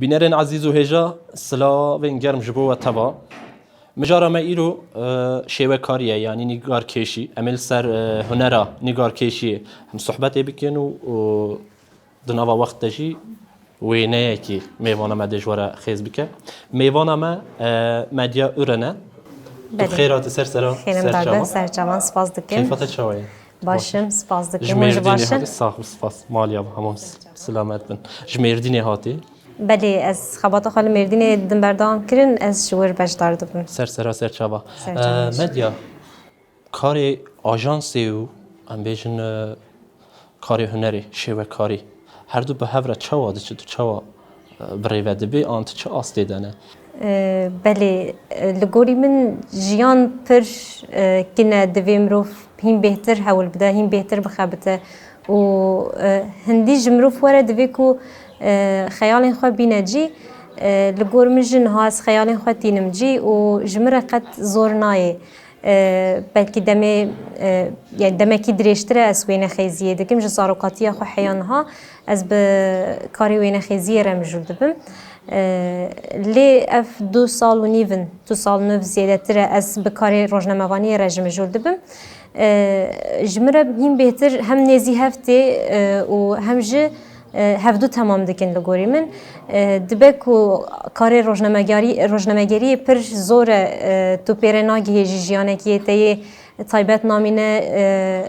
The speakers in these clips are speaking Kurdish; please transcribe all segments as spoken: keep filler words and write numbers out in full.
Bînerên ezîz û hêja, silavên germ ji bo we teva. Mijara me îro, e, şêwekarî ye, yanî nîgarkêşî. Em ê li ser, e, hunera nîgarkêşiyê hemsohbetê bikin û, û di nava wext de jî wêneyekî mêvana me dê ji we re xêz bike. Mêvana me, e, Medya Uren e. Tu Belê. Bi xêr hatî ser sera, Xêr em ser darbe, çavan. Ser çavan, spas dikim. Keyfa te çawa ye? Baş im, spas dikim. Ji Hûn jî Mêrdînê baş in? Hatî, sax bi spas. Malya hemû s-, silamet bin. Ji Mêrdînê hatî? Belê, ez xebata xwe li Mêrdînê din berdewam kirin, ez ji wir beşdar dibim. Ser sera, ser çava. Ser çava. Ee, Medya, karê ajansê û, em bêjin, e, karê hunerê, şêwekarî, her du bi hev re çawa diçi, tu çawa, e, bi rê ve dibê, an tu çi astê de ne? E, belê, e, li gorî min jiyan pir, e, kin e, divê mirov hîn bêhtir hewl bide, hîn bêhtir bixebite û, e, hindî ji mirov were divê ku, e, xeyalên xwe bîne cî. E, li gor min jî niha ez xeyalên xwe tînim cî û ji min re qet zor nayê. E, belkî demê, e, yani demekî dirêjtir e ez wê nexêziyê dikim. Ji zarokatiya xwe heya niha ez bi karê wê nexêziyê re mijûl dibim. E, lê ev du sal û nîv in, du sal û nîv zêdetir e ez bi karê rojnamevaniyê re ji mijûl dibim. E, ji min re hîn bêhtir hem nêzî hev tê, e, û hem jî, e, hevdu temam dikin li gorî min. E, dibe ku karê rojnamegerî-, rojnamegeriyê pir zor e, e, tu pê re nagihêjî jiyanekî yê te yê taybet namîne, e,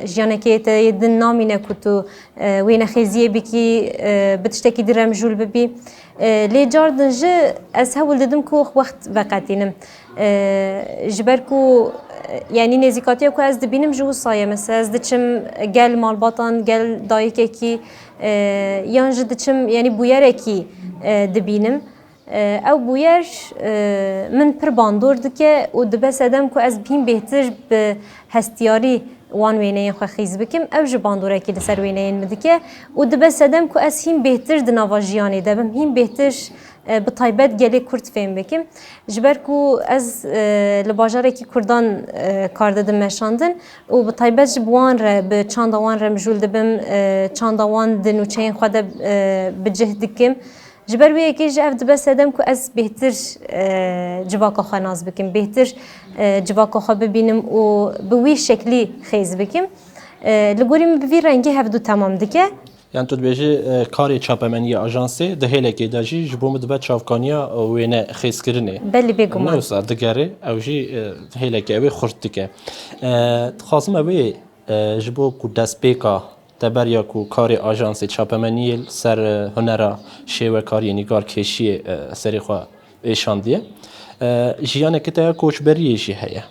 jiyanekê te yê din namîne ku tu, e, wê nexêziyê bikî, e, bi tiştekî din re mijûl bibî. E, lê car din jî ez hewl didim ku wext veqetînim. E, ji ber ku, e, yanî nêzîkatiya ku ez dibînim ji wisa ye. Mesela ez diçim gel malbatan, gel dayikekî, e, yan jî diçim, yanî bûyerekî, e, dibînim. E, ew bûyer, e, min pir bandor dike û dibe sedem ku ez hîn bêhtir bi hestiyarî wan wêneyên xwe xîz bikim. Ew jî bandorekî li ser wêneyên min dike û dibe sedem ku ez hîn bêhtir di nava jiyanê de bim, hîn bêhtir, e, bi taybet gelê Kurd fêm bikim. Ji ber ku ez, e, li bajarekî Kurdan, e, kar didim meşandin û bi taybet jî bi wan re, bi çanda wan re mijûl dibim, e, çanda wan di nûçeyên xwe de, e, bi cih dikim. Ji ber wê yekê jî ev dibe sedem ku ez bêhtir, e, civaka xwe nas bikim, bêhtir, e, civaka xwe bibînim û bi wî şeklî xêz bikim. E, li gorî min bi vî rengî hevdu temam dike. Yan tu dibêjî, e, karê çapemeniyê ajansê di hêlekê de jî ji bo min dibe çavkaniya, e, wêne xêzkirinê. Belê, bêguman. Ne wisa digerê, ew jî, e, hêlekê ew ê xurt dike. E, dixwazim ew ê, e, ji bo ku destpêka te beriya ku karê ajansê çapemeniyê li ser, e, hunera şêwekariyê, nîgarkêşiyê, e, serê xwe êşandiye. E, jiyaneke te ya koçberiyê jî heye.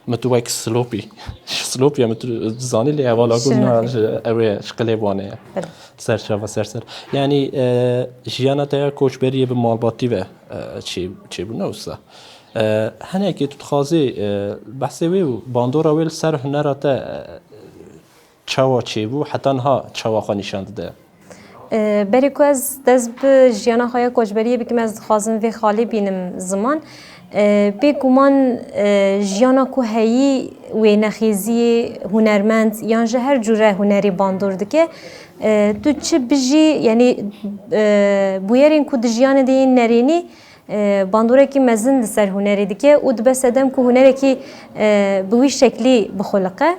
Min tu wek Silopî, Silopî ye, min tu dizanî lê hevala ku Şirin na, wekî. Ji, ew ê şqilê wan e. Belê. Ser çava, ser ser. Yanî, e, jiyana te ya koçberiyê bi malbatî ve, e, çê, çêbû ne wisa. E, henekê tu dixwazî, e, behsê wê û bandora wê li ser hunera te, e, çawa çêbû, heta niha çawa xwe nîşan dide? E, berê ku ez dest bi jiyana xwe ya koçberiyê bikim, ez dixwazim vê xalê bînim ziman. E, bêguman, e, jiyana ku heyî wênexêziyê hunermend yan ji her cûre hunerî bandor dike. E, tu çi bijî, yanî, e, bûyerên ku di jiyanê de yên nerênî, e, bandorekî mezin li ser hunerê dike û dibe sedem ku hunerekî, e, bi wî şeklî bixuliqe.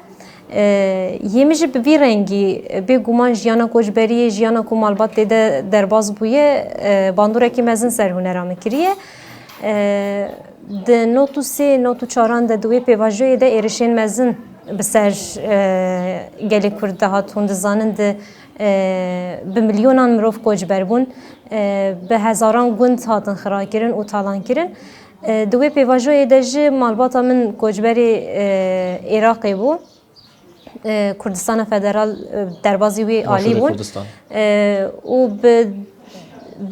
E, yê min jî bi vî rengî, e, bêguman jiyana koçberiyê, jiyana ku malbat tê de derbas bûye, e, bandorekî mezin ser hunera min kiriye. E, di nod û sê, nod û çaran de di wê pêvajoyê de êrişên mezin bi ser, e, gelê Kurd de hat. Hûn dizanin di, e, bi milyonan mirov koçber bûn. E, bi hezaran gund hatin xirakirin û talankirin. E, di wê pêvajoyê de jî malbata min koçberê, e, Iraqê bû. E, Kurdistana Federal, e, derbazî wî alî Başûrê bûn. Kurdistan. E, û bi,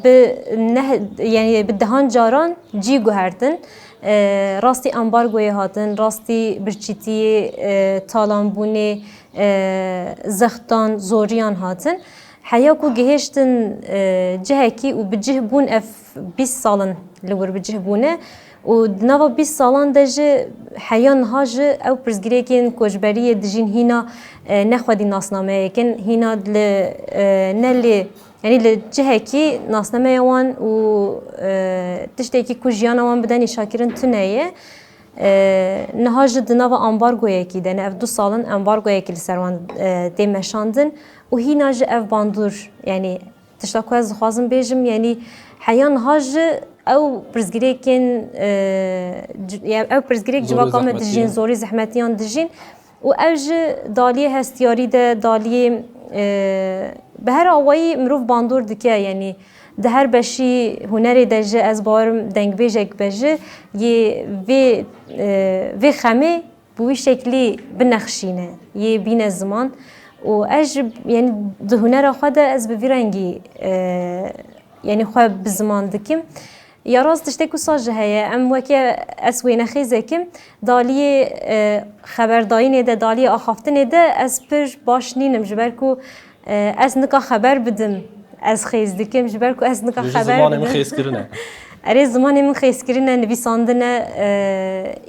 bi neh, yani bi dehan caran cî guhertin. E, rastî ambargoyê hatin, rastî birçîtiyê, e, talanbûnê, e, zextan, zoriyan hatin. Heya ku gihêştin, e, cihekî û bi cih bûn, ev bîst sal in li wir bi cih bûne û di nava bîst salan de jî heya niha jî ew pirsgirêkên koçberiyê dijîn hîna, e, ne xwedî nasnameyek in, hîna li, e, ne lê Yanî li cihekî nasnameya wan û, e, tiştekî ku jiyana wan bide nîşakirin tune ye. E, niha jî di nava ambargoyekî de ne, ev du sal in ambargoyekî li ser wan, e, tê meşandin û hîna jî ev bandor, yanî tişta ku ez dixwazim bêjim, yanî heya niha jî ew pirsgirêkên, e, ci-, ya ew pirsgirêk Zorê civaka me zehmetiyan. dijîn, zorî zehmetiyan dijîn û ew ji daliyê hestiyarî de, daliyê, e, bi her awayî mirov bandor dike, yanî di her beşî hunerê de jî ez bawerim dengbêjek be jî yê vê, e, vê xemê bi wî şeklî binexşîne, yê bîne ziman û ez ji, yanî di hunera xwe de ez bi vî rengî, e, yanî xwe bi ziman dikim. Ya rast tiştek wisa jî heye, em weke ez wênexêzek im, daliyê, e, xeberdayînê de, daliyê axaftinê de ez pir baş nînim, ji ber ku, e, ez nika xeber bidim, ez xêz dikim, ji ber ku ez nika Lê jî xeber zimanê min bidim. xêzkirin e. Erê, zimanê min xêzkirin e, nivîsandin e, e,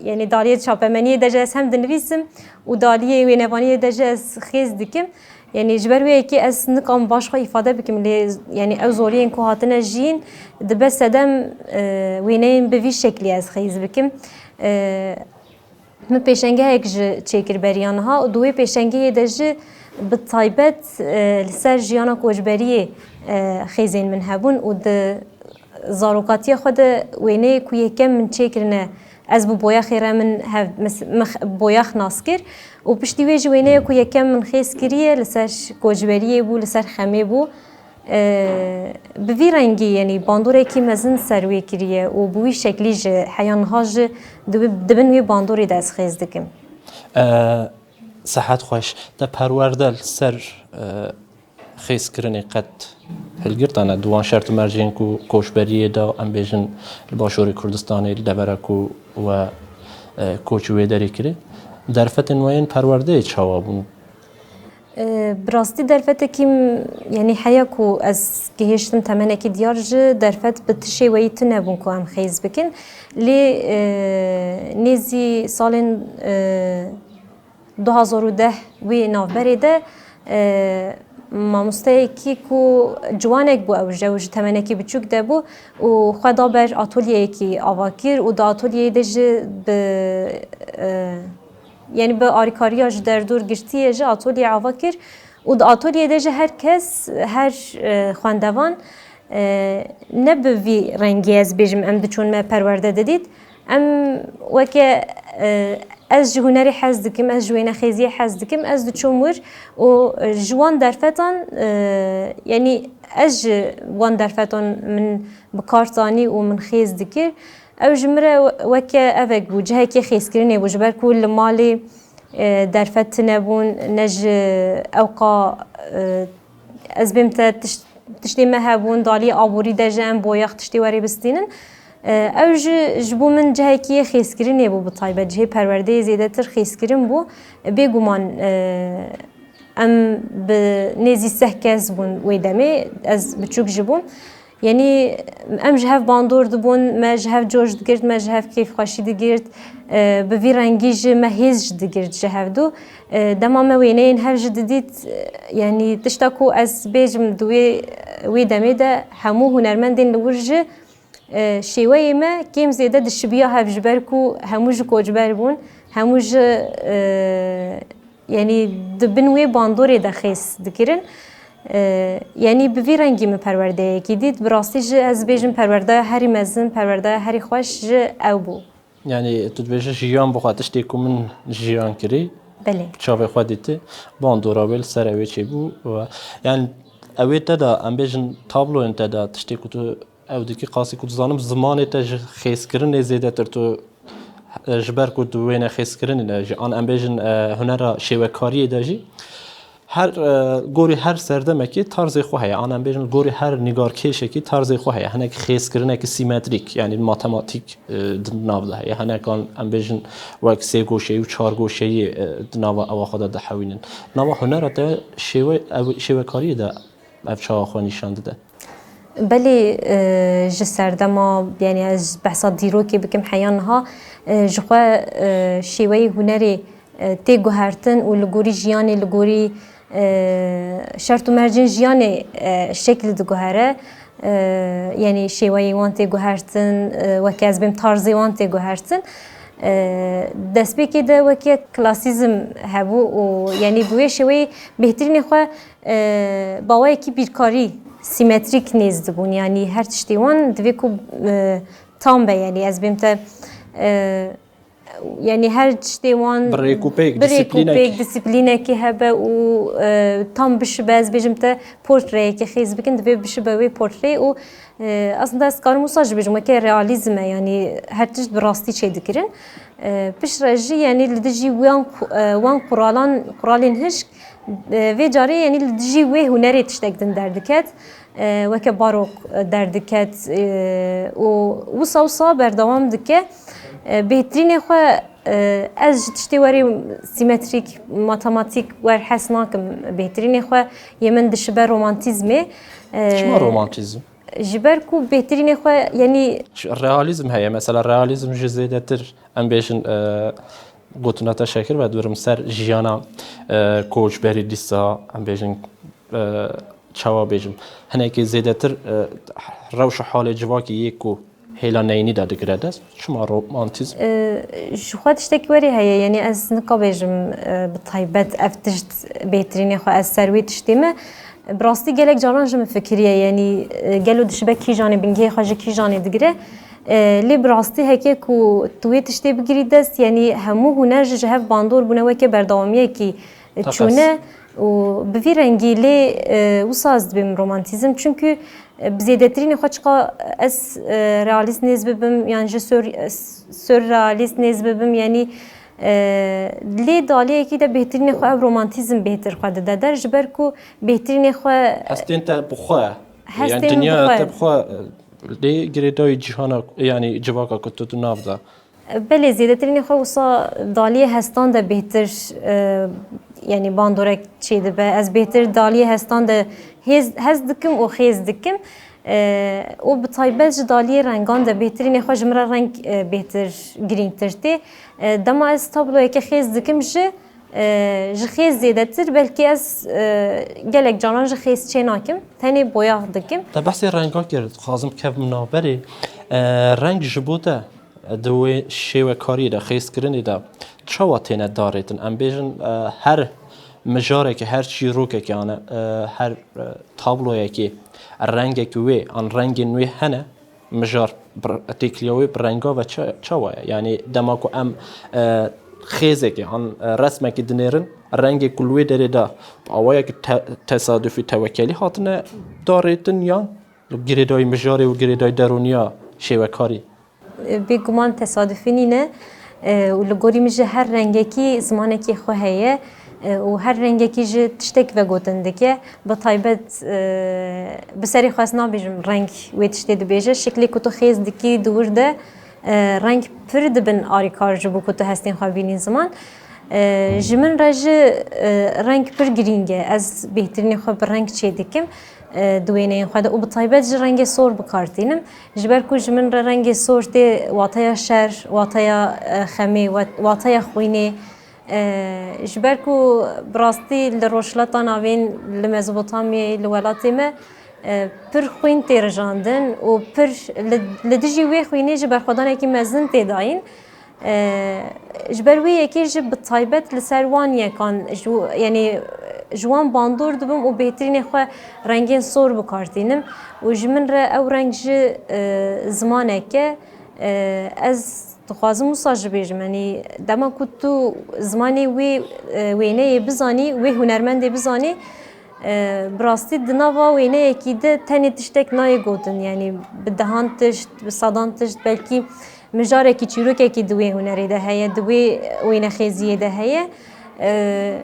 yanî daliyê çapemeniyê de jî ez hem dinivîsim û daliyê wênevaniyê de jî ez xêz dikim. Yanî ji ber wê yekê ez niqam baş xwe îfade bikim, lê yanî ew zoriyên ku hatine jiyîn dibe sedem, e, wêneyên bi vî şeklî ez xêz bikim. E, Min pêşengehek ji çêkir beriya niha û di wê pêşengehê de jî bi taybet, e, li ser jiyana koçberiyê, e, xêzên min hebûn û di zarokatiya xwe de wêneyê ku yekem min çêkirine, ez bi boyaxê re min hev-, mis-, min x-, boyax nas kir û piştî wê jî wêneya ku yekem min xêz kiriye li ser koçberiyê bû, li ser xemê bû. E, bi vî rengî, yanî bandorekî mezin ser wê kiriye û bi wî şeklî jî heya niha jî di wê, di bin wê bandorê de ez xêz dikim. E, Sehet xweş. Te perwerde li ser, e, xêzkirinê qet hilgirtane? Di wan şert û mercên ku koçberiyê de, em bêjin li Başûrê Kurdistanê, li devera ku we, e, koçî wê derê kirî, derfetên we yên perwerdeyê çawa bûn? E, bi rastî derfetekî m-, yanî heya ku ez gihiştim temenekî diyar ji derfet bi ti şêweyî tune bûn ku em xêz bikin. Lê, e, nêzî salên, e, du hazar û deh wî navberê de, e, mamosteyekî ku ciwanek bû, ew ji, ew ji temenekî biçûk de bû û xwe da ber atolyeyekî ava kir û di atolyeyê de jî bi, e, yanî bi alîkariya ji derdor girtiyê jî atolyê ava kir û di atolyê de jî her kes, her, e, xwendevan, e, ne bi vî rengî ez bêjim em diçûn me perwerde didît. Em weke, e, ez ji hunerê hez dikim, ez ji wênexêziyê hez dikim, ez diçûm wir û, e, ji wan derfetan, e, yanî ez ji wan derfetan min bi kar zanî û min xêz dikir. Ew ji min re weke evek bû, cihekê xêzkirinê bû, ji ber ku li malê, e, derfet tune bûn, ne ji ewqa, e, ez bêm te tişt-, tiştê me hebûn, dalî aborî de ji em boyax tiştê werê bistînin. E, ew ji, ji bo min cihekî yê xêzkirinê bû bi taybet, cihê perwerdeyê zêdetir xêzkirin bû. Bêguman, e, em bi nêzî seh kes bûn wê demê, ez biçûk jî bûm. Yanî em ji hev bandor dibûn, me ji hev coş digirt, me ji hev kêfxweşî digirt, e, bi vî rengî jî me hêz jî digirt ji hev du. E, dema me wêneyên hev jî didît, e, yanî tişta ku ez bêjim di wê, wê demê de hemû hunermendên li wir jî, e, şêweyê me kêm zêde dişibiya hev ji ber ku hemû ji koçber bûn, hemû ji, e, Yanî di bin wê bandorê de xêz dikirin. E, yanî bi vî rengî min perwerdeyekî dît. Bi rastî jî ez bêjim perwerdeya herî mezin, perwerdeya herî xweş ji ew bû. Yanî tu dibêje jiyan bi xwe tiştê ku min jiyan kirî, Belê. bi çavê xwe dîtî, bandora wê li ser ew ê çêbû. Û, yanî ew ê te de, em bêjin tabloyên te de tiştê ku tu ew dikî qasî ku dizanim zimanê te ji xêzkirinê zêdetir tu, e, ji ber ku tu wêne xêzkirinê de jî, an em bêjin, e, hunera şêwekariyê de jî her, e, gorî her serdemekî tarzê xwe heye. An em bêjin gorî her nîgarkêşekî tarzê xwe heye. Hinek xêzkirinekî sîmetrîk, yanî matematîk, e, di nav de heye. Hinek an em bêjin wek sêgoşeyî û çargoşeyî, e, di nava ewa xwe de dihewînin. Nava hunera te şêwe-, ew, şêwekariyê de ev çawa xwe nîşan dide? Belê, e, ji serdema, yanî ez behsa dîrokê bikim heya niha, e, ji xwe, e, şêweyê hunerê, e, tê guhertin û li gorî jiyanê, li gorî, E, şert û mercên jiyanê, e, şekil diguhere, e, yanî şêweyê wan tê guhertin, e, weke ez bêm tarzê wan tê guhertin. E, destpêkê de weke klasîzm hebû û yanî bi wê şêweyê bêhtirînê xwe, e, bi awayekî bîrkarî sîmetrîk nêz dibûn. Yanî her tiştê wan divê ku, e, tam be, yanî ez bêm te, e, yanî her tiştê wan bi rêk û pêk, bi rêk û disiplînek. Pêk, disiplînekî hebe û, e, tam bişibe, ez bêjim te portreyekê xêz bikin, divê bişibe wê portreyê û, e, aslında ez karim wisa jî bêjim, weke realîzm e, yanî her tişt bi rastî çêdikirin. E, piştre jî, yanî li dijî wan qu-, e, wan quralan, quralên hişk, e, vê carê, yanî li dijî wê hunerê tiştek din derdiket. E, weke barok, e, derdiket, e, û wisa wisa berdewam dike. E, bêhtirînê xwe, e, ez ji tiştê werê sîmetrîk, matematîk wer hez nakim. Bêhtirînê xwe yê min dişibe romantîzmê. E, Çima romantîzm? Ji ber ku bêhtirînê xwe, yanî Ç-, realîzm heye. Mesela realîzm jî zêdetir, em bêjin, e, gotina te şekir ve dibirim ser jiyana, e, koçberî dîsa, em bêjin, e, çawa bêjim, hinekî zêdetir, e, rewş û halê civakî yê ku hêla neyînî de digire dest. Çima romantîzm? E, ji xwe tiştekî werê heye, yanî ez nika bêjim, e, bi taybet ev tişt bêhtirînê xwe ez ser wê tiştê me. Bi rastî gelek caran ji min fikiriye, yanî, e, gelo dişibe kîjanê, bingehê xwe ji kîjanê digire. E, lê bi rastî heke ku tu wê tiştê bigirî dest, yanî hemû huner jî ji hev bandor bûne weke berdewamiyekî, e, Teqez. Çûne û bi vî rengî lê, e, wisa ez dibêm romantîzm. Çünkü, e, bi zêdetirînê xwe çiqa ez, e, realîst nêz bibim yan jî sor-, e, sürrealîst nêz bibim, yanî, e, lê daliyekî de bêhtirînê xwe ev romantîzm bêhtir xwe dide der, ji ber ku bêhtirînê xwe Hestên te bi xwe, hestên yanî dinya bi xwe. Te bi xwe, e, lê girêdayî cîhana, yanî civaka ku tu di nav de. Belê, zêdetirînê xwe wisa daliyê hestan de bêhtir, e, yanî bandorek çêdibe. Ez bêhtir daliyê hestan de hêz, hez dikim û xêz dikim. E, û bi taybet ji daliyê rengan de bêhtirînê xwe ji min re reng, e, bêhtir, girîngtir tê. E, dema ez tabloyeke xêz dikim jî, e, ji xêz zêdetir, belkî ez, e, gelek caran ji xêz çê nakim, tenê boyax dikim. Te behsê renga kir, dixwazim kevim navberê. E, reng ji bo te di wê şêwekariyê de, xêzkirinê de çawa têne darêtin? Em bêjin, e, her mijarekê, her çîrokekê, ane, e, her, e, tabloyekê rengek wê an rengên wê hene, mijar bi, têkiliya wê bi renga ve ça-, çawa ye? Yanî dema ku em, e, xêzekê an, e, resmekê dinêrin, rengê ku li wê derê de bi awayekî te-, tesadufî, tewekelî hatine darêtin yan girêdayî mijarê û girêdayî derûniya şêwekarî? Bêguman tesadufî nîne, e, û li gorî min jî her rengekî zimanekî xwe heye, e, û her rengekî jî tiştek vegotin dike. Bi taybet, e, bi serê xwe ez nabêjim reng wê tiştê dibêje. Şiklê ku tu xêz dikî di wir de, e, reng pir dibin arîkar ji bo ku tu hestên xwe bînî ziman. E, ji min re jî, e, reng pir girîng e. Ez bêhtirînê xwe bi reng çê dikim, e, di wêneyên xwe de û bi taybet jî rengê sor bi kar tînim. Ji ber ku ji min re rengê sor tê wateya şer, wateya, e, xemê, wat-, wateya xwînê. E, ji ber ku bi rastî li Rojhilata Navîn, li Mezopotamyayê, li welatê me, e, pir xwîn tê rijandin û pir li, li dijî wê xwînê jî berxwedanekî mezin tê dayîn. E, ji ber wê yekê jî bi taybet li ser wan yekan, ji, yanî ji wan bandor dibim û bêhtirînê xwe rengên sor bi kar tînim û ji min re ew reng jî, e, zimanek e. E, ez dixwazim wisa jî bêjim, yanî dema ku tu zimanê wê, e, wêneyê bizanî, wê hunermendê bizanî, e, bi rastî di nava wêneyekî de tenê tiştek nayê gotin, yanî bi dehan tişt, bi sedan tişt, belkî mijarekî, çîrokekî di wê hunerê de heye, di wê wênexêziyê de heye. E,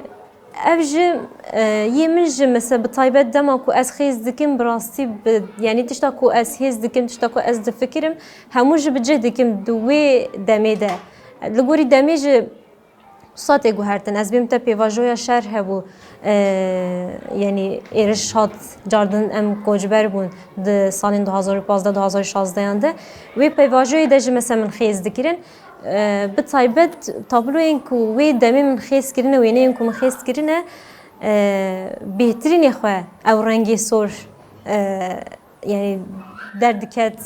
ev jî, e, yê min jî, mesela, bi taybet dema ku ez xêz dikim, bi rastî bi, yanî tişta ku ez hêz dikim, tişta ku ez difikirim, hemû jî bi cih dikim di wê demê de. Li gorî demê jî wisa tê guhertin. Ez bêm te pêvajoya şer hebû, e, yanî êriş hat cardin, em koçber bûn di salên du hazar û pazdeh, du hazar û şazdehan de. Wê pêvajoyê de jî mesela min xêz dikirin. E, bi taybet tabloyên ku wê demê min xêz kirine, wêneyên ku min xêz kirine, e, bêhtirînê xwe ew rengê sor, e, yanî derdiket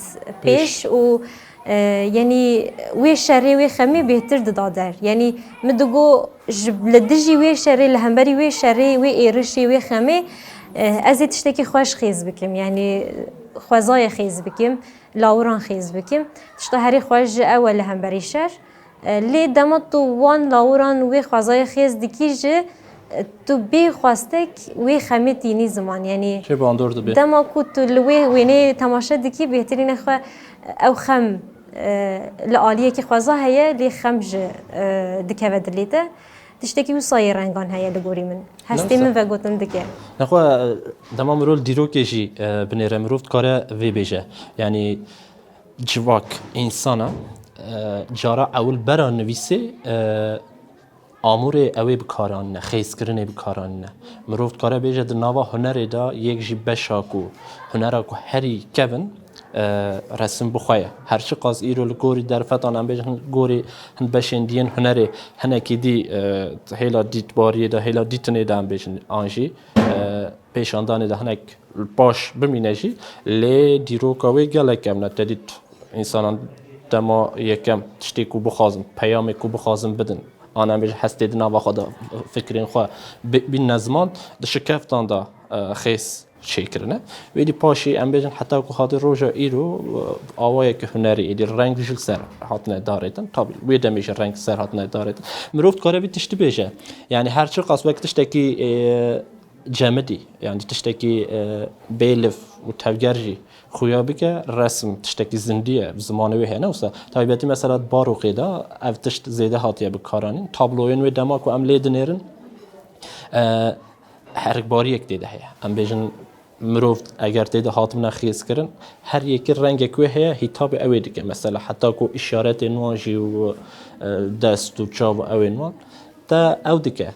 pêş û, e, yanî wê şerê, wê xemê bêhtir dida der. Yanî min digo ji, li dijî wê şerê, li hemberî wê şerê, wê êrişê, wê xemê, e, ez ê tiştekî xweş xêz bikim. Yanî xwezayê xêz bikim, lawiran xêz bikim. Tişta herî xweş ji ew e li hemberî şer. E, lê dema tu wan lawiran wê xwezayê xêz dikî jî, e, tu bê xwestek wê xemê tînî ziman. Yanî Çê bandor dibe. Dema ku tu li wê wêneyê temaşe dikî, bêhtirîne xwe ew xem, e, li aliyekî xweza heye, lê xem jî, e, dikeve dilê te. Tiştekî wisa yê rengan heye li gorî min. Hestê Neyse. Min vegotin dike. Nexwe, e, dema mirov li dîrokê jî, e, binêre, mirov dikare vê bêje. Yanî civak, însana, e, cara ewil bera nivîsê, e, amûrê ew ê bikaranîne, xêzkirinê bikaranîne. Mirov dikare bêje di nava hunerê de yek jî beşa ku hunera ku herî kevin, e, resim bi xwe ye. Her çiqas îro li gorî derfetan, em bêjin, gorî hin beşên diyên hunerê hinekî dî, e, hêla dîtbariyê de, hêla dîtinê de, em bêjin, an jî, e, pêşandanê de hinek baş bimîne jî, lê dîroka wê gelek kevn e. Te dît, însanan dema yekem tiştê ku bixwazin, peyamê ku bixwazin bidin, an em bêjin hestê di nava xwe de, fikrên xwe bi-, bînne ziman, di şikeftan de, e, xêz çêkirine. Wê dî paşî em bêjin heta ku hatî roja îro, e, awayeke hunerî êdî reng jî li ser hatine darêtin. Tabî wê demê jî reng li ser hatine darêtin. Mirov dikare vî tiştî bêje. Yanî her çiqas wek tiştekî, e, cemidî, yanî tiştekî, e, bê liv û tevger jî xuya bike, resim tiştekî zindî ye, zimanê wê heye, ne wisa? Taybetî mesela di Barokê de ev tişt zêde hatiye bikaranîn. Tabloyên wê dema ku em lê dinêrin, e, herikbariyek tê de heye. Em bêjin, mirov eger tê de hatibine xêzkirin, her yekî rengek wê heye, hîtabê ew ê dike. Mesela heta ku îşaretên wan jî û, e, dest û çav û ew ên wan te ew dike.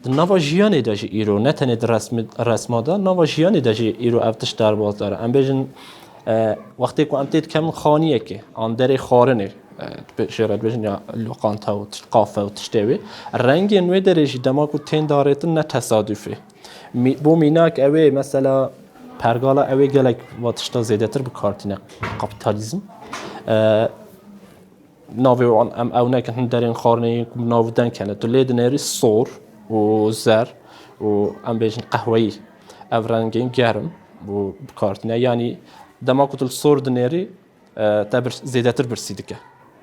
Di nava jiyanê de jî îro, ne tenê di resmi-, resma de, nava jiyanê de jî îro ev tişt derbas dere. Em bêjin, e, wextê ku em tê dikevin xaniyekê, an derê xwarinê, e, jê re dibêjin ya lokanta û tişt, kafe û tiştê wê. Rengên wê derê jî dema ku tên darêtin ne tesadufê. Mî-, bo mînak ew ê mesela pergala ew ê gelek va tişta zêdetir bi kar tîne kapîtalîzm. E, navê wan em ew nekin, hin derên xwarinê yên ku nav û deng hene. Tu lê dinêrî sor û zer û em bêjin qehweyî. Ev rengên germ û bi kar tîne. Yanî dema ku tu li sor dinêrî, e, te bir, zêdetir birsî dike.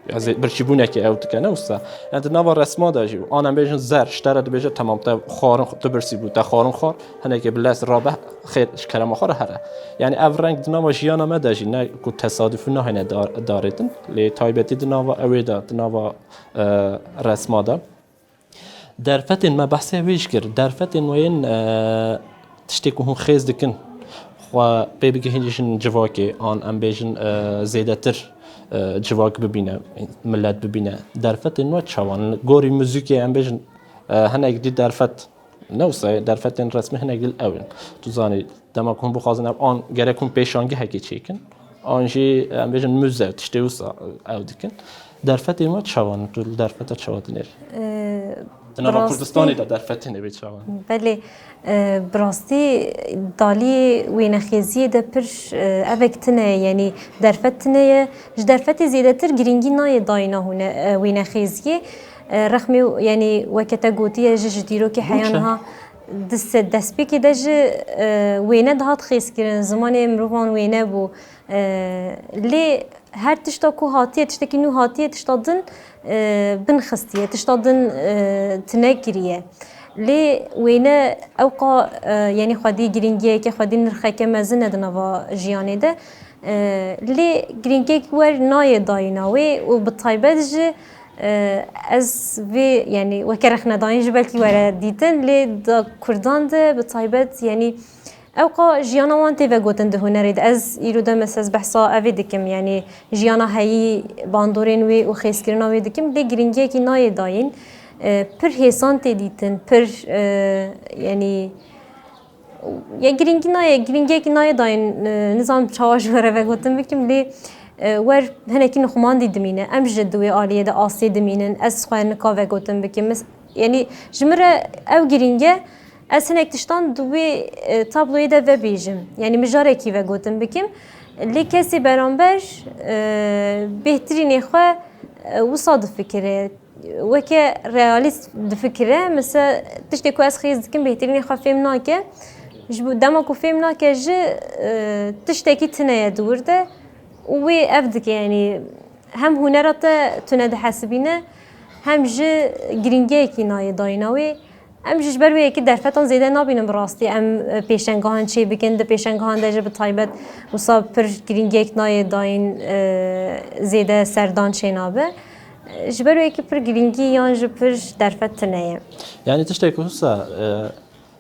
Ya zê-, birçîbûnekê ew dike, ne wisa? Yani di nava resma de jî, an em bêjin zer, ji te re dibêje, temam, te xwarin xwe, tu birsî bû, te xwarin xwar, hinekê bi lez rabe, xêr, ji kerema xwe re here. Yani ev reng di nava jiyana me de jî ne ku tesadufî nahêne dar-, darêtin, lê taybetî di nava ew ê de, di nava, e, resma de. Derfetên me, behsê wê jî kir. Derfetên we yên, e, tiştê ku hûn xêz dikin, xwe pê bigihîjin civakê, an em bêjin, e, zêdetir, e, civak bibîne, milet bibîne. Derfetên we çawan? Gorî muzîkê em bêjin, e, hinek dî derfet, ne wisa ye, derfetên resmî hinek dî ew in. Tu zanî, dema ku hûn bixwazin ev an gerek hûn pêşangehekê çêkin. An jî, em bêjin, muze, tiştê wisa ew dikin. Derfetên we çawan? Tu li derfeta çawa dinêrî? Ee, Di nava bi rastî Kurdistanê de derfetên wê çawan? Belê, e, bi rastî daliyê wênexêziyê de pir, e, evek tune ye, yanî derfet tune ye. Ji derfetê zêdetir girîngî nayê dayîna hûne, e, wênexêziyê. E, rexmê, yanî weke te gotiye, ji, ji dîrokê heya niha di se-, destpêkê de ji, e, wêne dihat xêzkirin, zimanê mirovan wêne bû. E, lê her tişta ku hatiye, tiştekî nû hatiye, tişta din, e, bin xistiye, tişta din, e, tune kiriye. Lê wêne ewqa, e, yanî xwedî girîngiyeke, xwedî nirxeke mezin e di nava jiyanê de. E, lê girîngiyek wer nayê dayîna wê û bi taybet ji, e, ez vê, yanî weke rexnedayîn ji belkî were dîtin, lê da Kurdan de bi taybet, yanî ewqa jiyana wan tê vegotin di hunerê de. Ez îro de mesela ez behsa evê dikim, yanî jiyana heyî, bandorên wê û xêzkirina wê dikim, lê girîngiyekî nayê dayîn. E, pir hêsan tê dîtin, pir, e, yanî, ya girîngî nayê, girîngiyekî nayê dayîn, e, nizanim çawa ji we re vegotin bikim, lê, e, wer hinekî nixumandî dimîne. Em ji di wê aliyê de asê dimînin, ez xwe nika vegotin bikim. Mis-, yanî ji min re ew girîng e, Ez hinek tiştan di wê, e, tabloyê de vebêjim. Yanî mijarekî vegotin bikim. Lê kesê beramber, e, bêhtirînê xwe, e, wisa difikire. Weke realîst difikire. Mesela tiştê ku ez xêz dikim bêhtirînê xwe fêm nake. Ji bo dema ku fêm nake jî, e, tiştekî tune ye di wir de. Û wê ev dike, yanî hem hunera te tune dihesibîne, hem jî girîngiyekî nayê dayîna wê. Em jî ji ber wê yekê derfetan zêde nabînin bi rastî. Em, e, pêşengehan çê bikin, di pêşengehan de jî bi taybet wisa pir girîngiyek nayê dayîn, e, zêde serdan çê nabe. E, ji ber wê yekê pir girîngî yan jî pir derfet tune ye. Yanî tiştek wisa, e,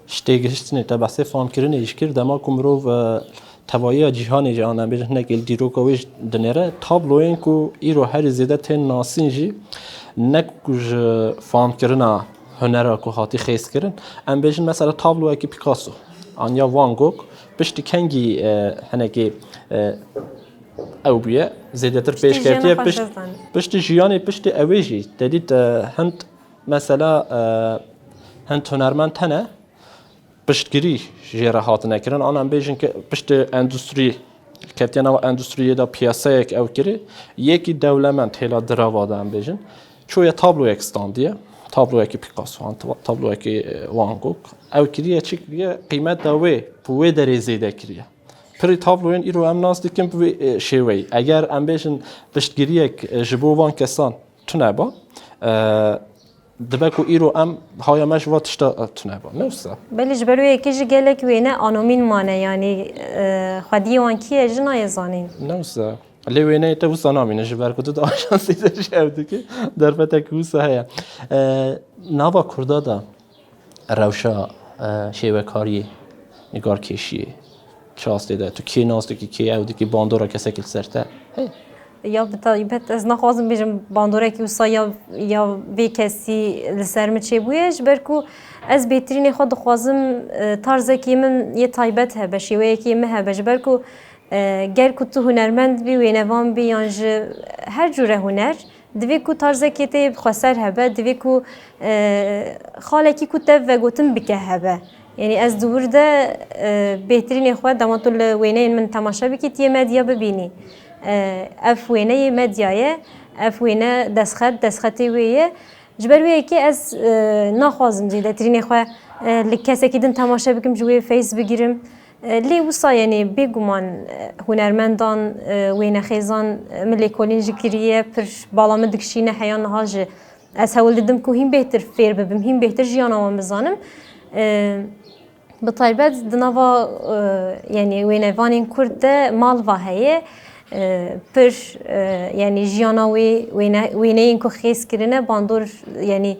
ji têgihiştinê te behsê famkirinê jî kir, dema ku mirov, e, tevahiya cîhanê jî an em bêjin hinekî li dîroka wê jî dinêre, tabloyên ku îro herî zêde tên nasîn jî ne ku ji famkirina hunera ku hatî xêzkirin, em bêjin mesela tabloyekî Picasso an ya Van Gogh piştî kengî, e, hinekî, e, ew bûye, zêdetir Piştî pêş jiyana ketiye, xwe pişt-, jezan. Piştî jiyanê, piştî ew ê jî te dît, e, hind mesela, e, hind hunermend hene, piştgirî jê re hatine kirin. An em bêjin ke piştî endustrî ketiye nava endustriyê de piyasayek ew kirî. Yekî dewlemend hêla dirava de em bêjin. Çoye tabloyek standiye. Tabloyekî Picasso an tabloyekî, e, Van Gogh. Ew kiriye çi kiriye? Qîmeta wê bi wê derê zêde kiriye. Pirî tabloyên îro em nas dikin bi vê, e, şêweyî. Eger em bêjin piştgiriyek, e, ji bo van kesan tune ba, e, dibe ku îro em haya me ji va tişta, e, tune ba. Ne wisa? Belê ji ber wê yekê jî gelek wêne anomîn mane, yanî, e, xwediyê wan kî ye jî nayê zanîn. Ne wisa. Lê wêneyê te wisa namîne ji ber ku tu di ajansê de jî ew dikî. Derfetek wisa heye. E, nava Kurda de rewşa, e, şêwekariyê, nigarkêşiyê, çi astê de, tu kê nas dikî, kê ew dikî, bandora kesekî li ser te heye? Ya bi taybet ez naxwazim bêjim bandorekî wisa ya, ya vê kesî li ser min çêbûye, ji ber ku ez bêhtirînê xwe dixwazim, e, tarzekî min yê taybet hebe, şêweyekî min hebe, ji ber ku, e, ger ku tu hunermend bî, wênevan bî yan ji her cûre huner, divê ku tarzekê te yê xweser hebe, divê ku, e, xalekî ku te vegotin bike hebe. Yanî ez di wir de, e, bêhtirînê xwe dema tu li wêneyên min temaşe bikî, tu yê medya bibînî. E, ev wêne yê medya ye, ev wêne destxet, destxetê wê ye. Ji ber wê yekê ez, e, naxwazim zêdetirînê xwe, e, li kesekî din temaşe bikim, ji wê feyiz bigirim. E, lê wisa, yanî bêguman, e, hunermendan, e, wênexêzan, e, min lêkolîn jî kiriye, pir bala min dikişîne heya niha jî. Ez hewl didim ku hîn bêhtir fêr bibim, hîn bêhtir jiyana wan bizanim. E, bi taybet di nava, e, yanî wênevanên Kurd de Malva heye. E, pir, e, yanî jiyana wê, wêne-, wêneyên ku xêz kirine, bandor, yanî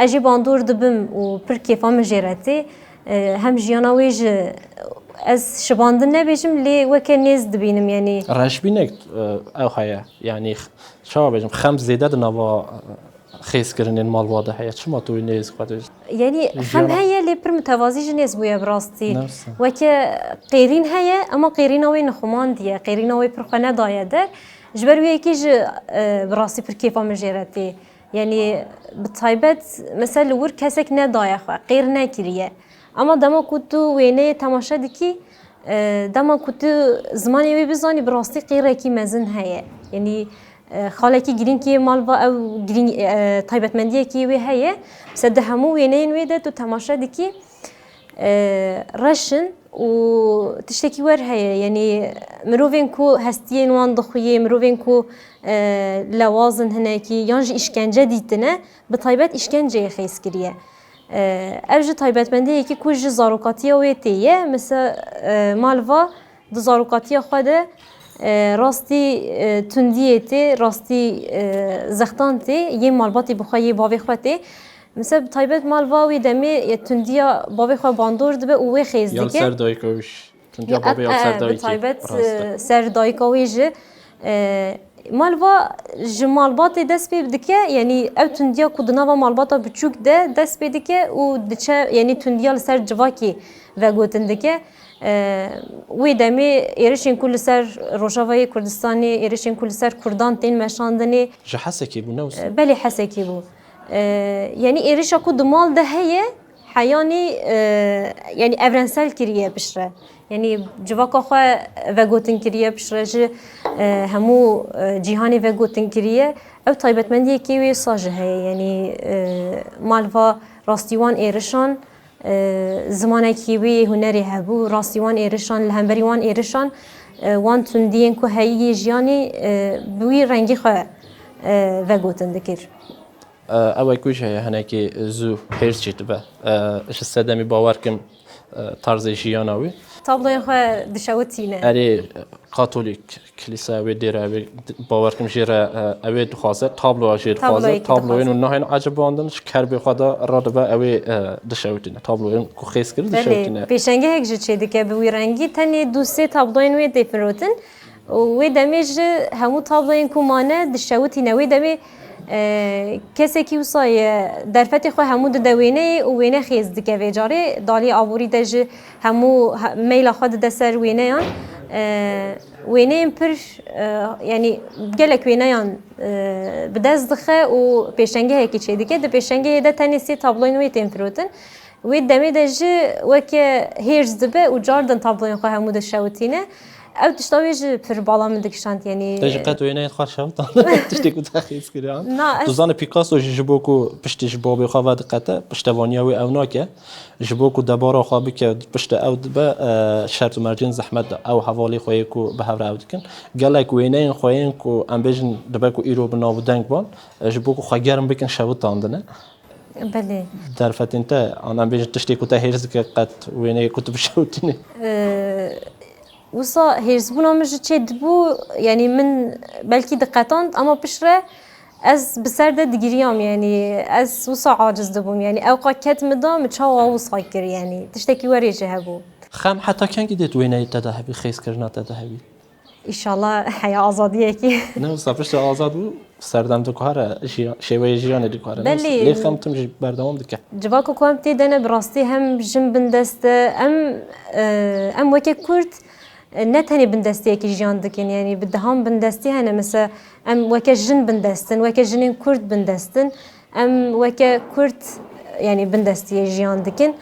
ez jî bandor dibim û pir kêfa min jê re tê. E, hem jiyana wê ji ez şibandin nebêjim, lê weke nêz dibînim, yanî. Reşbînek, e, ew heye, yanî x-, çawa bêjim, xem zêde di nava, e, xêzkirinên Malva de heye. Çima tu wî nêz xwe dibî? Yanî xem heye, lê pir mutevazî jî nêz bûye bi rastî. Ne wisa. Weke qêrîn heye, ema qêrîna wê nixumandî ye, qêrîna wê pir xwe nedaye der. Ji ber wê yekê jî, e, bi rastî pir kêfa min jê re tê. Yanî bi taybet, mesela li wir kesek nedaye xwe, qêr nekiriye. Ema dema ku tu wêneyê temaşe dikî, e, dema ku tu zimanê wê bizanî, bi rastî qêrekî mezin heye. Yanî, e, xalekî girîng yê Malva ew girîng, e, taybetmendiyekî wê heye. Mesela di hemû wêneyên wê de tu temaşe dikî, e, reş in û tiştekî wer heye. Yanî mirovên ku hestiyên wan dixuyê, mirovên ku, e, lewaz in hinekî, yan jî îşkence dîtine, bi taybet îşkenceyê xêz kiriye. E, ev jî taybetmendiyekî ku ji zarokatiya wê tê ye. Mesela, e, Malva di zarokatiya xwe de, e, rastî, e, tundiyê tê, rastî, e, zextan tê, yê malbatê bi xwe, yê bavê xwe tê. Mesela bi taybet Malva wê demê, e, tundiya bavê xwe bandor dibe û wê xêz dike. Ya li ser dayika wî jî. Tundiya bavê ya li ser dayikê. Bi taybet, e, ser dayika wê jî, e, Malva ji malbatê dest pê dike, yanî ew tundiya ku di nava malbata biçûk de dest pê dike û diçe, yanî tundiya li ser civakî vegotin dike. E, wê demê êrişên ku li ser Rojavayê Kurdistanê, êrişên ku li ser Kurdan tên meşandinê. Ji Hesekê bû, ne wisa? E, belê Hesekê bû. E, yanî êrişa ku di mal de heye, Heyanî, e, yanî evrensel kiriye piştre. Yanî civaka xwe vegotin kiriye piştre, ji, e, hemû, e, cîhanê vegotin kiriye. Ew taybetmendiyekî wê wisa jî heye. Yanî, e, ma li va rastî wan êrişan, e, zimanekî wê hunerê hebû, rastî wan êrişan, li hemberî wan êrişan, e, wan tundiyên ku heyî yê jiyanê, e, bi wî rengî xwe, e, vegotin dikir. E, ew e ku jî heye hinekî zû hêrs jî dibe. E, ji sedemî bawer kim, e, tarzê jiyana wî. Tabloyên xwe dişewitîne. Erê, Katolîk, Kilîsa wê dêre wê, bawer kim jê re, e, ew ê dixwaze, tabloya jê dixwaze, Tabloyekî tabloyên dixwaze. û nahên ecibandin ji kerbê xwe de radibe ew ê, e, dişewitîne. Tabloyên ku xêz kir Belê, dişewitîne. Pêşengehek jî çêdike bi wî rengî, tenê du sê tabloyên wê tê firotin. Û wê demê ji hemû tabloyên ku mane dişewitîne. Wê demê, e, kesekî wisa ye, derfetê xwe hemû dide wêneyê û wêne xêz dike vê carê. Di aliyê aborî de jî hemû he-, meyla xwe dide ser wêneyan. E, wêneyên pir, e, yanî gelek wêneyan, e, bi dest dixe û pêşengehekî çêdike. Di pêşengehê de tenê sê tabloyên wê tên firotin. Wê demê de jî weke hêrs dibe û cardin tabloyên xwe hemû dişewitîne. Ew tişta wê jî pir bala min dikişand, yanî Te jî qet wêneyên xwe şewitand? Tiştê ku te xêz kiriyan. Na, ez Tu zanî Picasso jî ji bo ku piştî ji babê xwe vediqete, piştevaniya wê ew nake. Ji bo ku debara xwe bike, piştî ew dibe, e, şert û mercên zehmet de. Ew hevalê xwe yê ku bi hev re ew dikin. Gelek wêneyên xwe yên ku em bêjin dibe ku îro bi nav û deng ban, e, ji bo ku xwe germ bikin şewitandine. Belê. Derfetên te, an em bêjin tiştê ku te hêrs dike qet wêneyê ku tu bişewitînî? Ee, wisa hêrsbûna min ji çê dibû, yanî min belkî diqetand, ama piştre ez bi ser de digiriyam, yanî ez wisa aciz dibûm, yanî ew qa ket min da, min çawa wisa kir, yanî tiştekî werê jî hebû. Xem heta kengî dê di wêneyê te de hebî, xêzkirina te de hebî? Îşallah heya azadiyekî. Ne wisa piştre azad bû, serdem diguhere, jiya-, şêweyê jiyanê diguhere. Ne wisa. Belê. Lê xem tim jî berdewam dike. Civaka ku em tê de ne bi rastî hem jin bindest e, em, e, em weke Kurd, e, ne tenê bindestiyekî jiyan dikin, yanî bi dehan bindestî hene, mesela em weke jin bindest in, weke jinên Kurd bindest in, em weke Kurd, yanî bindestiyê jiyan dikin.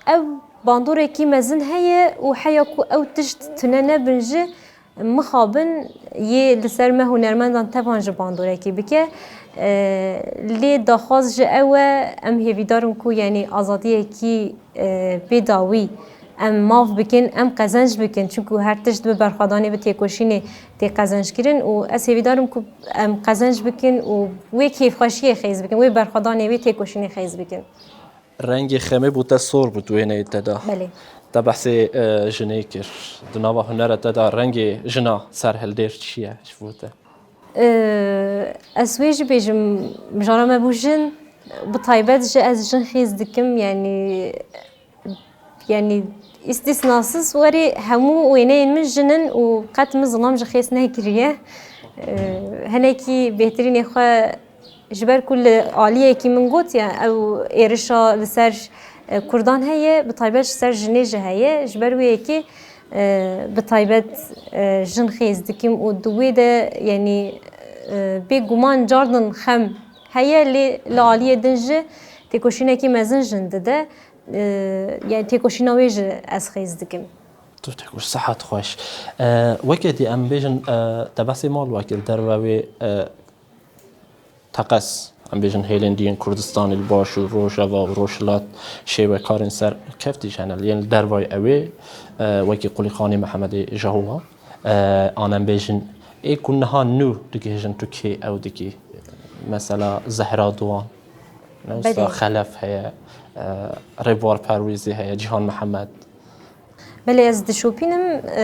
Ew bandorekî mezin heye û heya ku ew tişt tune nebin jî, mixabin yê li ser me hunermendan tevan jî bandorekî bike. Lê daxwaz ji ew e, em hêvîdar in ku, yanî, azadiyekî, e, bê dawî em mav bikin, em qezenc bikin. Çunku her tişt bi berxwedanê, bi têkoşînê tê qezenckirin û ez hêvîdar im ku em qezenc bikin û wê kêfxweşiyê xêz bikin, wê berxwedanê, wê têkoşînê xêz bikin. Rengê xemê bo te sor bû di wêneyê te de. Belê. Te behsê, e, jinê kir. Di nava hunera te de rengê jina serhildêr çi ye ji bo te? E, ez wê jî bêjim, mijara me bû jin, bi taybet jî ez jin xêz dikim, yanî, yanî îstîsnasiz werî hemû wêneyên min jin in û qet min zilam ji xêz nekiriye. E, hinekî bêhtirînê xwe Ji ber ku li aliyekî min got, ya ew êrişa li ser, e, Kurdan heye, bi taybet ji ser jinê jî heye. Ji ber wê yekê, e, bi taybet, e, jin xêz dikim û di wê de, yanî, e, bê guman cardin xem heye, lê li aliyê din jî têkoşînekî mezin jin dide. E, yanî têkoşîna wê jî ez xêz dikim. Tu têkoş, sihet xweş. E, weke dî em bêjin, e, te behsê mal wekî li derve wê, e, Teqez, em bêjin hêlên dî yên Kurdistanê li Başûr, Rojava û Rojhilat şêwekarên serkeftî jî hene. Yên li dervayî ew ê, e, wekî Qulîxanê Mihemedê Jehowa, e, an em bêjin, ê ku niha nû digihêjin tu kê ew dikî. Mesela Zehra Doğan, ne wisa Belê. Xelef heye, e, Rêbar Perwîzî heye, Cîhan Mihemed. Belê, ez dişopînim, e,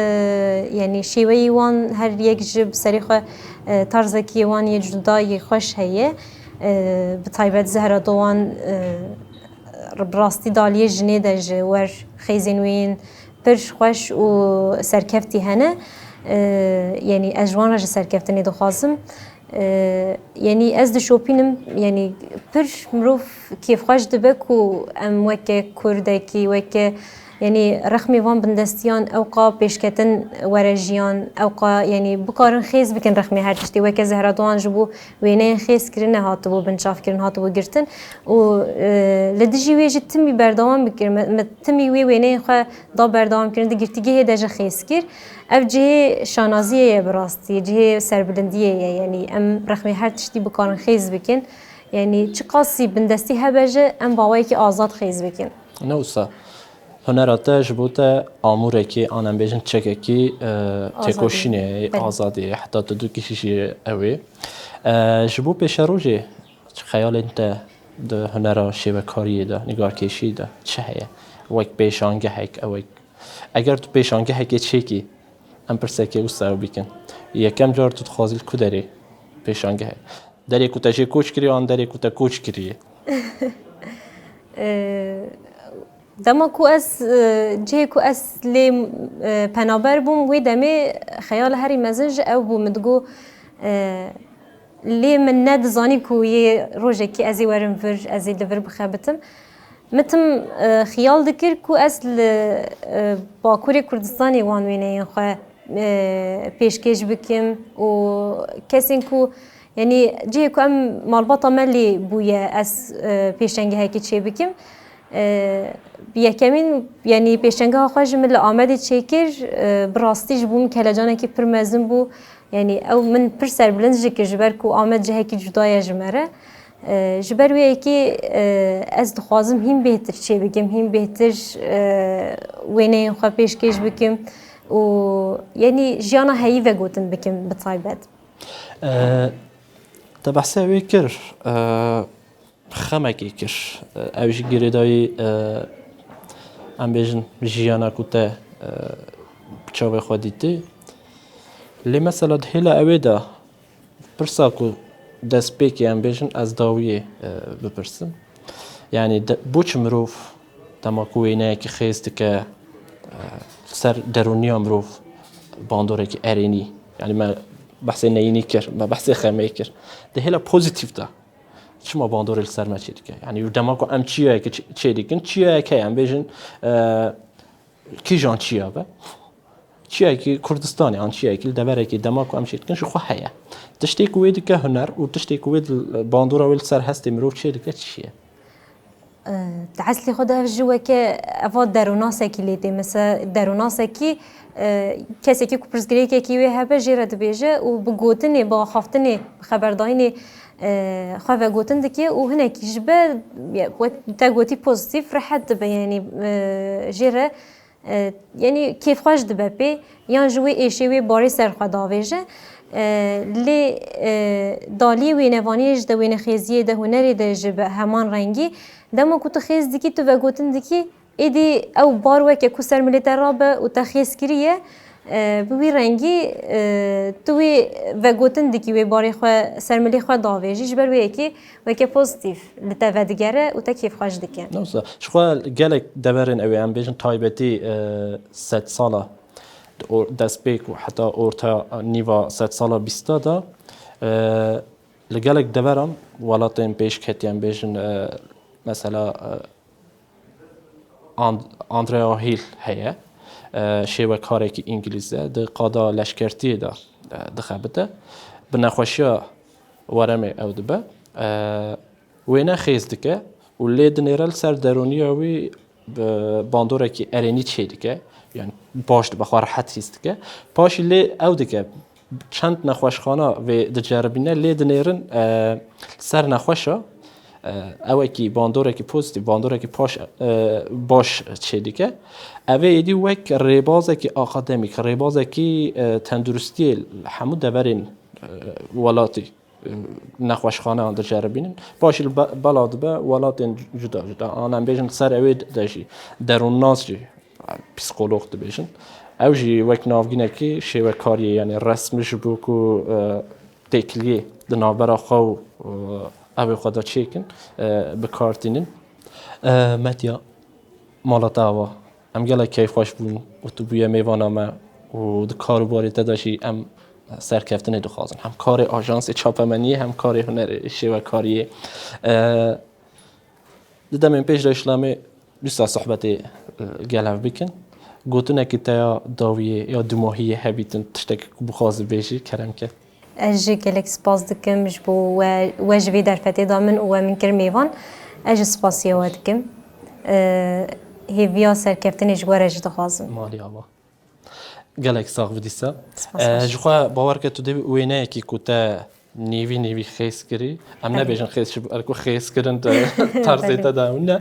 yanî şêweyî wan her yek ji bi serê xwe, e, tarzekî wan yê cuda yê xweş heye. E, bi taybet Zehra Doğan, e, bi rastî di aliyê jinê de ji wer xêzên wê yên pir xweş û serkeftî hene. E, yanî ez ji wan re jî serkeftinê dixwazim. E, yanî ez dişopînim, yanî pir mirov kêfxweş dibe ku em weke Kurdekî, weke, Yanî rexmê van bindestiyan ewqa pêşketin were jiyan, ewqa, yanî bikarin xêz bikin rexmê her tiştî. Weke Zehra Doğan ji bo wêneyên xêz kirine hatibû binçavkirin, hatibû girtin. Û, e, li dijî wê jî timî berdewam bikir. Me, me timî wê wêneyên xwe da berdewam kirin, di girtîgehê de jî xêz kir. Ev cihê şanaziyê ye bi rastî, cihê serbilindiyê ye. Yanî em rexmê her tiştî bikarin xêz bikin. Yanî çiqasî bindestî hebe jî em bi awayekî azad xêz bikin. Ne wisa. Hunera te ji bo te amûrekî, an em bêjin çekekî, e, têkoşînê ye, Belê. Azadiyê ye. Heta tu dû kişî jî ew ê. E, ji bo pêşerojê çi xeyalên te di hunera şêwekariyê de, nîgarkêşiyê de çi heye? Wek pêşangehek, ewek, eger tu pêşangehekê çêkî, em pirsekê wisa ew bikin. Yekem car tu dixwazî li ku derê pêşangehê? Derê ku te jê koç kiriye an derê ku te koç kiriye? Ee, dema ku ez, e, cihê ku ez lê, e, penaber bûm, wê demê xeyala herî mezin ji ew bû. Min digot, e, lê min nedizanî ku yê rojekî ez ê werim vir, ez ê li vir bixebitim. Min tim, e, xiyal dikir ku ez li, e, Bakurê Kurdistanê wan wêneyên xwe, e, pêşkêş bikim û kesên ku, yanî cihê ku em malbata me lê bûye, ez, e, pêşengehekî çê bikim. E, yekemîn, yanî pêşengeha xwe ji min li Amedê çêkir, e, bi rastî ji bo min kelecanekî pir mezin bû. Yanî ew min pir serbilind jî kir, ji ber ku Amed cihekî cuda ye ji me re. E, ji ber wê yekê, e, ez dixwazim hîn bêhtir çê bikim, hîn bêhtir, e, wêneyên xwe pêşkêş bikim û, yanî, jiyana heyî vegotin bikim bi taybet. E, te behsê wê kir, e, xemekê kir. E, ew jî girêdayî, e, em bêjin jiyana ku te, e, bi çavê xwe dîtî. Lê mesela di hêla ewê de pirsa ku destpêkê em bêjin ez dawiyê, e, bipirsim. Yanî de, bo çi mirov dema ku wêneyekî xêz dike, e, li ser derûniya mirov bandorekî erênî, yanî me behsê neyînî kir, me behsê xemê kir. Di hêla pozîtîf de çima bandorê li ser me çêdike? Yanî dema ku em çiyayekê çê-, çêdikin, çiyayek heye, em bêjin, e, kîjan çiya be? Çiyayekî Kurdistanê an çiyayekî li deverekê dema ku em çêdikin ji xwe heye. Tiştê ku wê dike huner û tiştê ku wê di bandora wê li ser hestê mirov çêdike çi ye? E, di eslê xwe de ev jî weke eva deronasekî lê tê. Mesela deronasekî, e, kesekî ku pirsgirêkekî wê hebe jê re dibêje û bi gotinê, bi axaftinê, bi xeberdayînê, e, xwe vegotin dike û hinekî ji be, ya, wek te gotî pozîtîf, rehet dibe, yanî, e, jê re, e, yanî kêfxweş dibe pê, yan ji wê êşê wê barê ser xwe davêje. E, lê, e, daliyê wênevaniyê jî de, wênexêziyê de, hunerê de jî bi heman rengî. Dema ku tu xêz dikî, tu vegotin dikî, êdî ew bar weke ku ser milê te rabe û te xêz kiriye, e, bi wî rengî, e, tu wê vegotin dikî, wê barê xwe ser milê xwe davêjî. Ji ber wê yekê weke pozîtîf li te vedigere û te kêfxweş dike. Ne wisa, ji xwe gelek deverên ew ê em bêjin taybetî, e, sedsala, di or-, destpêk û heta orta nîva sedsala bîsta de, e, li gelek deveran welatên pêşketî em bêjin, e, mesela, e, And-, Andrea Hill heye, e, şêwekarekî îngilîz e, di qada leşkertiyê de, e, dixebite. Bi nexweşiya weremê ew dibe. E, wêne xêz dike û lê dinêre li ser derûniya wî bi bandorekî erênî çêdike. Yani baş dibe, xwe rehet hîs dike. Paşî lê ew dike, çend nexweşxana vê diceribîne, lê dinêrin, e, ser nexweşa, e, ewekî bandorekî pozîtîf, bandorekî paş, e, baş çêdike. Ev ê êdî wek rêbazekî akademîk, rêbazekî, e, tenduristiyê hemû deverên, e, welatî, e, nexweşxaneyan diceribînin. Paşî li be-, bela dibe welatên cuda cuda. An em bêjin li ser ewê de jî derûnnas jî, psîkolog dibêjin. Ew jî wek navgînekî şêwekariyê, yanî resmî ji bo ku, e, têkiliyê di navbera xwe û, e, evê xwe de çêkin, e, bi kar tînin. E, Medya, mala te ava. Em gelek keyfxweş bûn û tu bûye mêvana me û di kar û barê te de jî em serkeftinê dixwazin. Hem karê ajansê çapemeniyê hem karê hunerê şêwekariyê. E, di demên pêş de ji lemê Wisa sohbetê e, gel hev bikin. Gotinekî te ya dawiyê ya dumahiyê hebîtin, tiştekî ku bixwazî bêjî, kerem ke. Ez jî gelek spas dikim ji bo we, we ji vê derfetê da min û we min kir mêvan. Ez jî spasiya we dikim. E, Hêviya serkeftinê ji we re jî dixwazim. Malî ava. Gelek sax bidî se. Spas. Ji xwe bawer ke tu dê wêneyekî ku te nêvî nêvî xêz kirî. Em nebêjin xêz ji ber ku xêz kirin de tarzê te de hûn ne.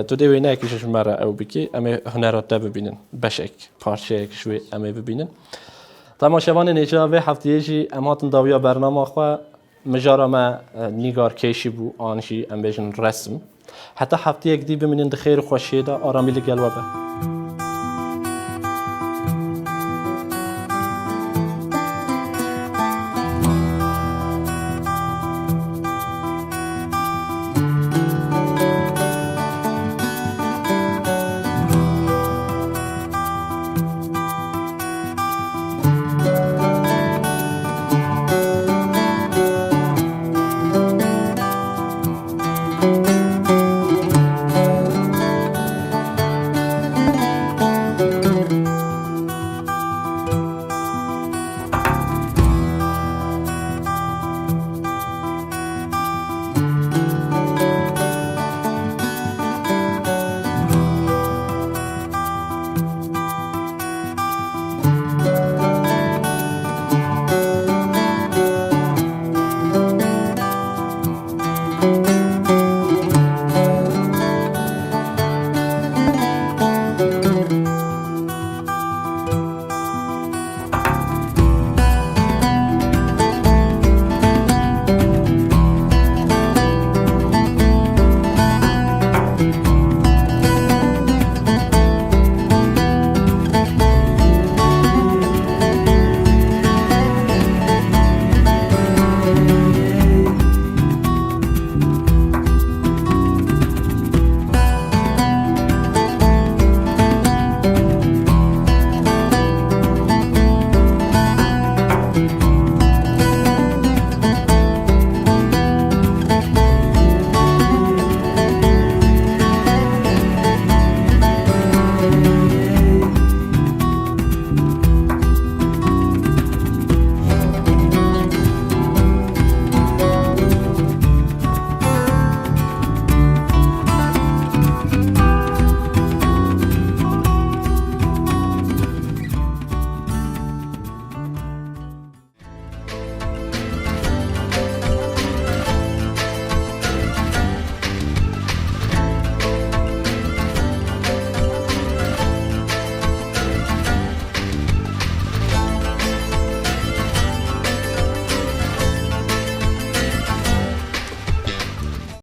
Tu dê wêneyekî ji me re ew bikî. Em ê hunera te bibînin. Beşek, parçeyek ji wê em ê bibînin. Temaşevanên hêja vê heftiyê jî em hatin dawiya bernama xwe. Mijara me e, nîgar kêşî bû an jî em bêjin resim. Heta heftiyek dî bimînin di xêr û xweşiyê de, aramî li gel we be.